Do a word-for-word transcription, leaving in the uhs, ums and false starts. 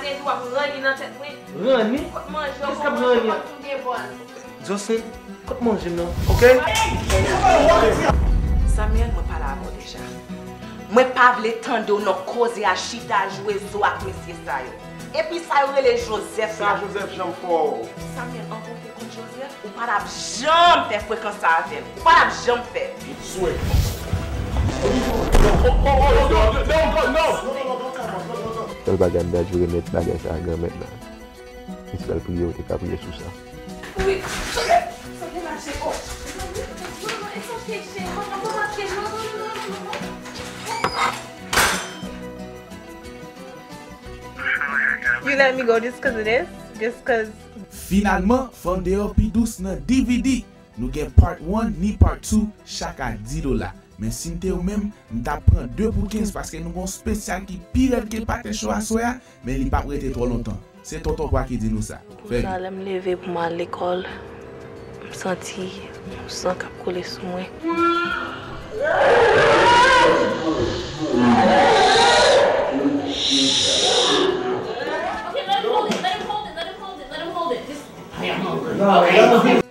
Epi w ap ranni nan tèt mwen. Ranni? Kot manje w, kisa k ap ranni? Kot ou gen vòl? Jocelyn, kot manje m nan, oke? Samuel, mwen pale avè w deja. Mwen pa vle tande w nan koze a chita jwe zo ak mesye sa yo. Epi sa yo rele Joseph la. Sa Joseph janm fè w? Samuel, an konte kont Joseph, ou pa t ap janm fè frekans sa avè m. Ou pa t ap janm fè. Swe. Sèl bagay m ta jwe remèt bagay sa a granmèt la. Li t pral priye, ou te ka priye sou sa. Wi, sante, sante mache. Oh. Non, non, it's okay, cheri. Non, non, non, non, non, non, non. You let me go just 'cause of this? Just 'cause. Finalman, fè w deyò pi dous nan D V D. Nou gen part one ni part two, chak a dis dola. Men si m te ou menm, m t ap pran de pou kenz paske nou gen yon spesyal ki pi rèd ke Paten Show aswè a, men li p ap rete twò lontan. Se Tonton Pwa ki di nou sa. Fè vit. Konsa, lè m leve pou m al lekòl, m santi yon san k ap koule sou mwen. Okay, let him hold it, let him hold it, let him hold it, let him hold it. Just, I am hungry.